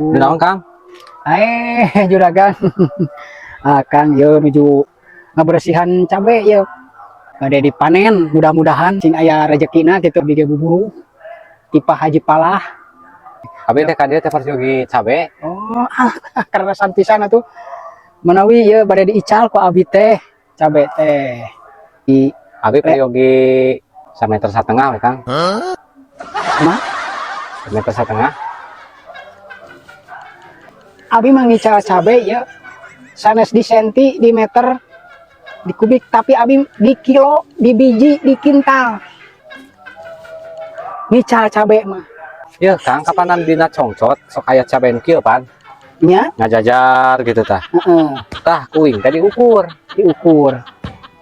Naon, Kang? Eh, juragan. Ah, Kang, yo nuju ngabersihan cabe ya. Bade dipanen, mudah-mudahan sing aya rezekina gitu biga buburu. Ti Pak Haji Palah. Abi teh ka dieu teh peryogi cabe. Oh, ah, kerasan pisan atuh. Menawi ya bade diical ku abi teh cabe teh. Di Abi peryogi 1,5 meter we, Kang. Ma? 1,5 meter. Abi mah ngical cabe ya sanes di senti, di meter, di kubik, tapi abi di kilo, di biji, di kintal. Ngical cabe mah. Ya, Kang, kapanan dina congcot sok aya cabe nu kieu pan? Nya. Ngajajar gitu tah. Heeh. Tah, ku uing teh diukur. Diukur.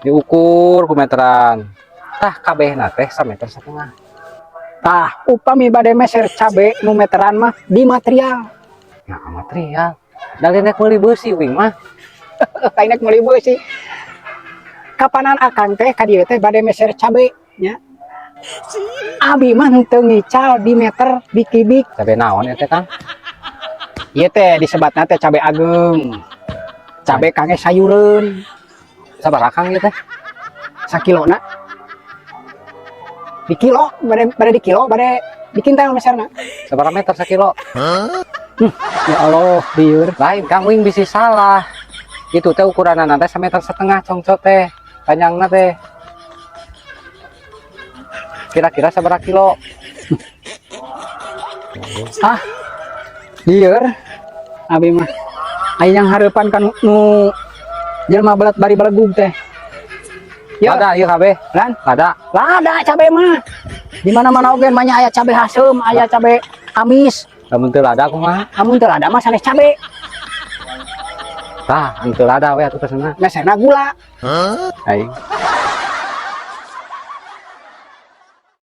Diukur ku meteran. Tah, kabehna teh 1,5 meter. Tah, upami bade meser cabe nu meteran mah di material. Nah, material. Da rek meuli beusi uing mah. Kainek meuli beusi. Kapanan akang teh ka dieu teh bade meser cabe nya. Abi mah henteu ngical di meter, di kubik. Cabe naon ya teh, Kang? Ieu teh disebatna teh cabe ageung. Cabe kangge sayureun. Sabaraha, Kang, ieu teh? Sakilona. Di kilo, bade bade di kilo, bade di kintal meserna. Sabaraha meter sakilo? Ya Allah, lieur. Lain, Kang, uing bisi salah. Itu teh ukuranna teh 1,5 meter congcot teh. Panjangna teh. Kira-kira sabaraha kilo? Ah, lieur. Abi mah. Aya yang hareupan kan nu jelema belat bari belegug teh. Ya, Lada ieu kabeh. Lan, Lada. Lada cabe mah. Di mana-mana oge mah aya cabe haseum, aya cabe amis. Lamun teu lada kumaha? Amun teu lada mah sanes cabe. Tah, anu teu lada we atuh pesenna. Meserna gula. Aing.